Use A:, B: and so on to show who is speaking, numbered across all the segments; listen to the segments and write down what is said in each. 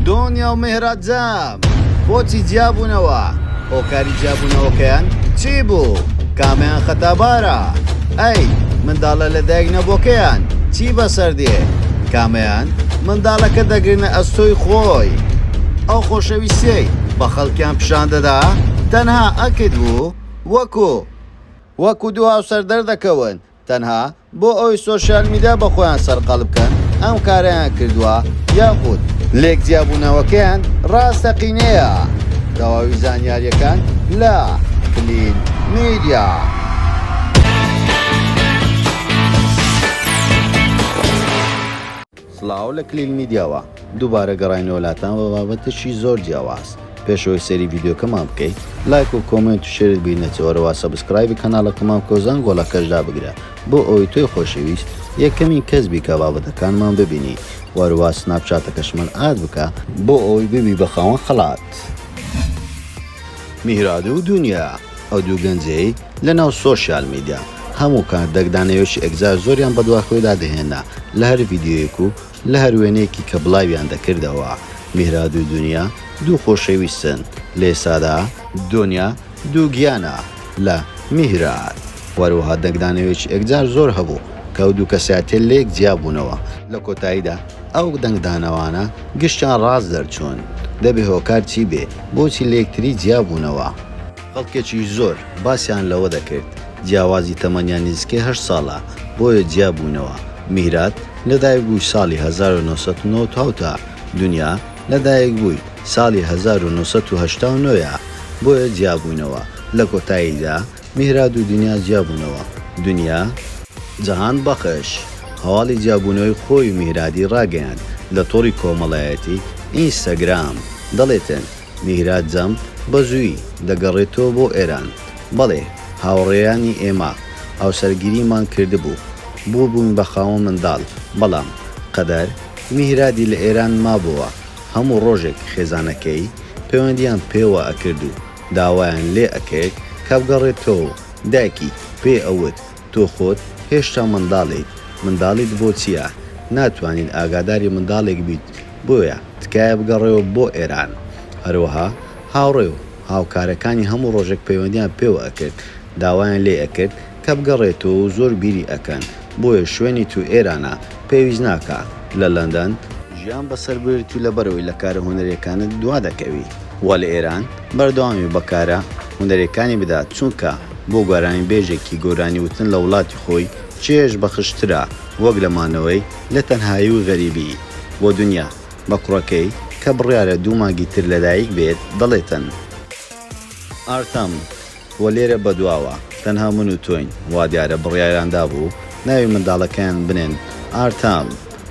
A: دۆنیا و مێهراد جام بۆچی جیابوونەوە؟ هۆکاری جیابوونەوەکەیان چی بوو؟ کامیان خەتابارە؟ ئەی منداڵە لەدایک نەبووەکەیان چی بەسەر دێ؟ کامیان منداڵەکە دەگرنە ئەستۆی خۆی؟ ئەو خۆشەویستیەی بە خەڵکیان پیشان دەدا تەنها ئەکت بوو؟ وەکو وەکو دوو هاوسەر دەردەکەون تەنها بۆ ئەوەی سۆشیال میدیا بە خۆیان سەرقاڵ بکەن ئەم کارەیان کردووە یاخود لێک جیابوونەوەکەیان ڕاستەقینەیە؟ تەواوی زانیاریەکان لە کلیل میدیا. سڵاو لە کلیل میدیاوە دووبارە گەڕاینەوە لاتان بە بابەتێکی زۆر جیاواز پێش ئەوەی سەیری ڤیدیۆکەمان بکەی لایک و comment و share ت بیر نەچێ وەرەوا subscribe ی کەناڵەکەمان بکە و زەنگۆڵەکەش دابگرە بۆ ئەوەی تۆی خۆشەویست یەکەمین کەس بی کە بابەتەکانمان ببینی وەروا سناپچاتەکەشمان add بکە بۆ ئەوەی ببی بە خاوەن خەڵات. میهراد و دونیا ئەو دوو گەنجەی لەناو سۆشیال میدیا هەموو کات دەنگدانەوەیەکی ئێکجار زۆریان بەدوا خۆیدا دەهێنا لە هەر ڤیدیۆیەک و لە هەر وێنەیەکی کە بڵاویان دەکردەوە میهراد و دونیا دوو خۆشەویستن لە ئێستادا دونیا دووگیانە لە میهراد وەروەها دەنگدانەوەیەکی ئێکجار زۆر هەبوو کە ئەو دوو کەسایەتیە لێک جیابوونەوە لە کۆتاییدا ئەو دەنگدانەوانە گشتیان ڕاست دەرچوون. دەبێ هۆکار چی بێ بۆچی لەیەکتری جیا بوونەوە؟ خەڵکێکی زۆر باسیان لەوە دەکرد جیاوازی تەمەنیان نزیکەی هەشت ساڵە بۆیە جیا بوونەوە. میهراد لەدایکبووی ساڵی 1997 ە، دونیا لەدایکبووی ساڵی 1989 ە بۆیە جیا بوونەوە. لە کۆتاییدا میهراد و دونیا جیا بوونەوە. دونیا. جەهان بەخش هەواڵی جیابوونەوەی خۆی و میهرادی ڕاگەیاند لە تۆڕی کۆمەڵایەتی ئینستاگرام دەڵێتن میهراد جەم بە زوویی دەگەڕێتەوە بۆ ئێران بەڵێ هاوڕێیانی ئێمە هاوسەرگیریمان کردبوو بووبووین بە خاوەن منداڵ بەڵام قەدەر میهرادی لە ئێران مابۆوە هەموو ڕۆژێک خێزانەکەی پەیوەندیان پێوە ئەکرد و داوایان لێ ئەکرد کە بگەڕێتەوە و دایکی پێی ئەوت تۆ خۆت هێشتا منداڵیت، منداڵیت بۆ چییە؟ ناتوانیت ئاگاداری منداڵێک بیت، بۆیە تکایە بگەڕێوە بۆ ئێران. هەروەها هاوڕێ و هاوکارەکانی هەموو ڕۆژێک پەیوەندیان پێوە ئەکرد، داوایان لێ ئەکرد کە بگەڕێتەوە و زۆر بیری ئەکەن، بۆیە شوێنی تو ئێرانە، پێویست ناکا لە لەندەن، ژیان بەسەر ببەیت و لەبەرئەوەی لە کارە هونەریەکانت دوا دەکەوی و لە ئێران بەردەوامی بە کارە هونەریەکانی بدات، چونکە بۆ گۆرانیبێژێکی گۆرانی وتن لە وڵاتی خۆی چێژ بەخشترە وەک لە مانەوەی لە تەنهایی و غەریبی بۆ دونیا بە کوڕەکەی کە بڕیارە دوو مانگی تر لەدایک بێت دەڵێتن. ئارتەم، و لێرە بەدواوە تەنها من و تۆین، وادیارە بڕیاریان دابوو ناوی منداڵەکەیان بنێن ئارتام،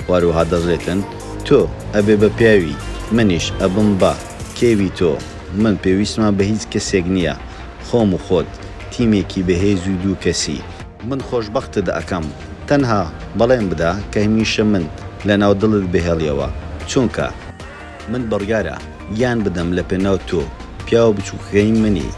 A: و هەروەها دەڵێتن تۆ ئەبێ بە پیاوی منیش ئەبم بە کێوی تۆ، من پێویستمان بە هیچ کەسێک نییە خۆم و خۆت تیمێکی بەهێز و دوو کەسی، من خۆشبەختت ئەکەم تەنها بەڵێن بدە کە هەمیشە من لەناو دڵت بهێڵیەوە چونکە. من بڕیارە گیان بدەم لە پێناو تۆ پیاوە بچوکەکەی منی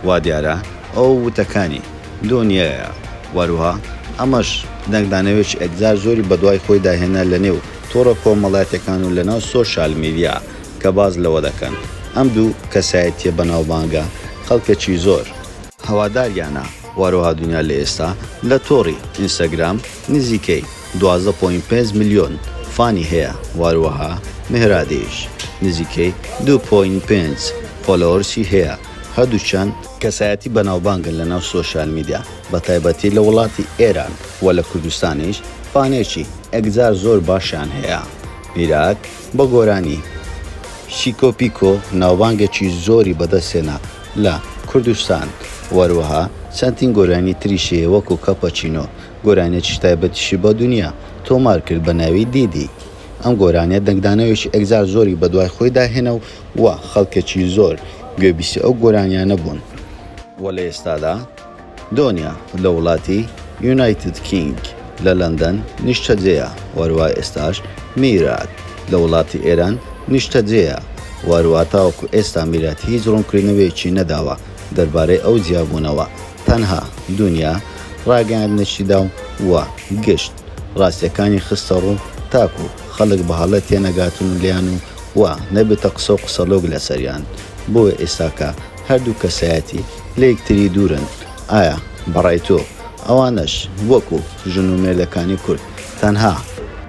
A: وادیارە ئەوە وتەکانی دۆنیایە واروها ئەمەش دەنگدانەوەیەکی ئێکجار زۆری بەدوای خۆیدا هێنا لەنێو تۆڕە کۆمەڵاتیەکان و لەناو سۆشیال میدیا کە باس لەوە دەکەن ئەم دوو کەسایەتیە بەناوبانگە خەڵکێکی زۆر هەواداریانە واروها دونیا لە ئێستا لە تۆڕی ئینستاگرام نزیکەی 12 point 5 ملیۆن fan ی هەیە واروەها مێهرادیش نزیکەی دوو point 5 followers ی هەیە هەردووکیان کەسایەتی بەناوبانگن لەناو سۆشیال میدیا بەتایبەتی لە وڵاتی ئێران و لە کوردستانیش fan ێکی ئێکجار زۆر باشیان هەیە میراد بە گۆرانی شیکۆ پیکۆ ناوبانگێکی زۆری بەدەستهێنا لە کوردستان وەروەها چەندین گۆرانی تریشی هەیە وەکو کەپەچینۆ گۆرانیەکی تایبەتیشی بە دونیا تۆمار کرد بە ناوی دیدی ئەم گۆرانیە دەنگدانەوەیەکی ئێکجار زۆری بەدوای خۆیدا هێنا و خەڵکێکی زۆر گوێبیستی ئەو گۆرانیانە بوون. وە لە ئێستادا دۆنیا لە وڵاتی United King لە لەندەن نیشتەجێیە وەروا ئێستاش میرات لە وڵاتی ئێران نیشتەجێیە وەروا تاوەکو ئێستا میرات هیچ ڕوونکردنەوەیەکی نەداوە دەربارەی ئەو جیابوونەوە تەنها دونیا ڕاگەیاندنێکی دا و گشت ڕاستیەکانی خستە ڕوو تاکو خەڵک بە هەڵە تێنەگاتن و لێیان و. و نەبێتە قسە و قسەڵۆک لەسەریان بۆیە ئێستاکە هەردوو کەسایەتی لەیەکتری دوورن ئایا بەڕای تۆ ئەوانەش وەکو ژن و مێردەکانی کورد تەنها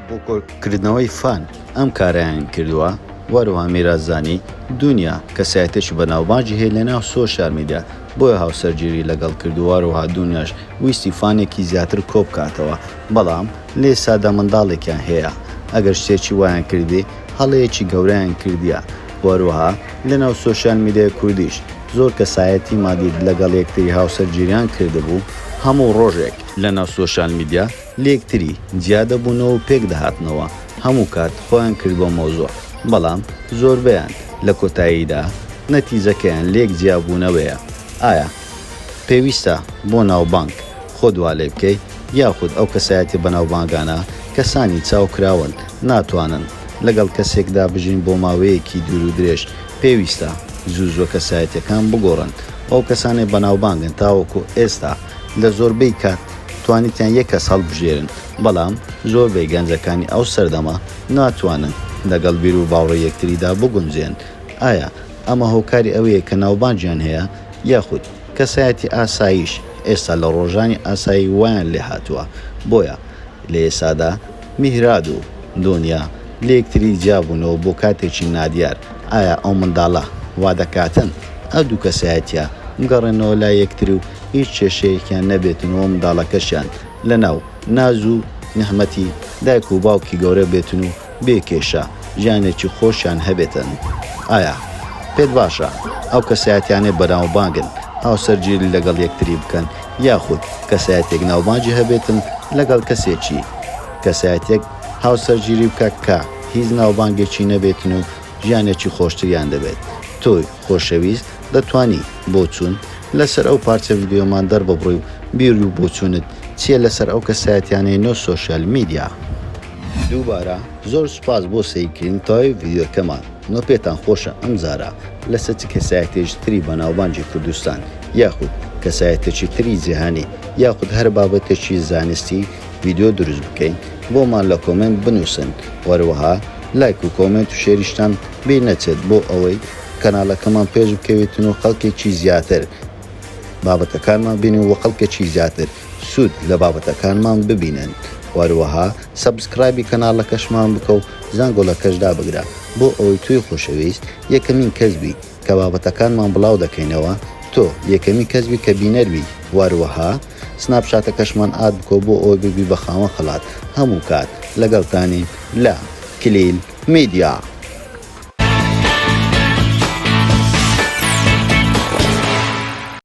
A: بۆ کۆکردنەوەی fan ئەم کارەیان کردووە؟ وەروها میراس زانی دونیا کەسایەتێکی بەناوبانگی هەیە لەناو social media بۆیە هاوسەرگیری لەگەڵ کردو وەروها دونیاش ویستی fan ێکی زیاتر کۆبکاتەوە بەڵام لەئێستادا منداڵێکیان هەیە ئەگەر شتێکی وایان کردی هەڵەیەکی گەورەیان کردیە وەروها لەناو social media ی کوردیش زۆر کەسایەتیمان دیت لەگەڵ یەکتری هاوسەرگیریان کردبوو هەموو ڕۆژێک لەناو social media لەیەکتری جیا دەبوونەوە و پێک دەهاتنەوە، هەموو کات خۆیان کردبوە مەوزوع، بەڵام زۆربەیان لە کۆتاییدا نەتیجەکەیان لێک جیا بوونەوەیە. ئایا پێویستە بۆ ناوبانگ خۆت وا لێ بکەی؟ یاخود ئەو کەسایەتیە بەناوبانگانە کەسانی چاو کراوەن ناتوانن لەگەڵ کەسێکدا بژین بۆ ماوەیەکی دوور و درێژ، پێویستە زوو زووە کەسایەتیەکان بگۆڕن و ئەو کەسانەی بەناوبانگن تاوەکو ئێستا لە زۆربەی کات توانیتیان یەک کەس هەڵبژێرن، بەڵام زۆربەی گەنجەکانی ئەو سەردەمە ناتوانن لەگەڵ بیروباوڕی یەکتریدا بگونجێن، ئایا ئەمە هۆکاری ئەوەیە کە ناوبانگیان هەیە یاخود کەسایەتی ئاساییش ئێستا لە ڕۆژانی ئاسایی وایان لێهاتووە، بۆیە لە ئێستادا میهراد و دۆنیا لەیەکتری جیابوونەوە بۆ کاتێکی نادیار، ئایا ئەو منداڵە وادەکاتن ئەو دوو کەسایەتیە بگەڕێنەوە لای یەکتری و هیچ کێشەیەکیان نەبێتن و منداڵەکەشیان لەناو ناز و نیعمەتی دایک و باوکی گەورە بێتن و بێ کێشە ژیانێکی خۆشیان هەبێتن. ئایا پێت باشە ئەو کەسایەتیانەی بەناوبانگن هاوسەرگیری لەگەڵ یەکتری بکەن یاخود کەسایەتیەک ناوبانگی هەبێتن لەگەڵ کەسێکی کەسایەتیەک هاوسەرگیری بکە کە هیچ ناوبانگێکی نەبێتن و ژیانێکی خۆشتریان دەبێت تۆی خۆشەویست دەتوانی بۆچوون لەسەر ئەو پارچە ڤیدیۆمان دەرببڕی و بیر و بۆچوونت چیە لەسەر ئەو کەسایەتیانەی نێو social media؟ دووبارە زۆر سوپاس بۆ سەیرکردنی تەواوی ڤیدیۆکەمان نۆ پێتان خۆشە ئەمجارە لەسەر چ کەسایەتێکی تری بەناوبانگی کوردستان یاخود کەسایەتێکی تری جیهانی یاخود هەر بابەتێکی زانستی ڤیدیۆ دروست بکەین بۆمان لە comment بنوسن وەروەها لایک و comment و share یشتان بیر نەچێت بۆ ئەوەی کەناڵەکەمان پێش بکەوێتن و خەڵکێکی زیاتر بابەتەکانمان بینن و خەڵکێکی زیاتر سوود لە بابەتەکانمان ببینن وەروەها subscribe ی کەناڵەکەشمان بکە و زەنگۆڵەکەش دابگرە بۆ ئەوەی تۆی خۆشەویست یەکەمین کەس بی کە بابەتەکانمان بڵاو دەکەینەوە تۆ یەکەمین کەس بی کە بینەر بی وەروەها سناپچاتەکەشمان add بکەوە بۆ ئەوەی ببی بە خاوەن خەڵات هەموو کات لەگەڵتانین لە کلیل میدیا.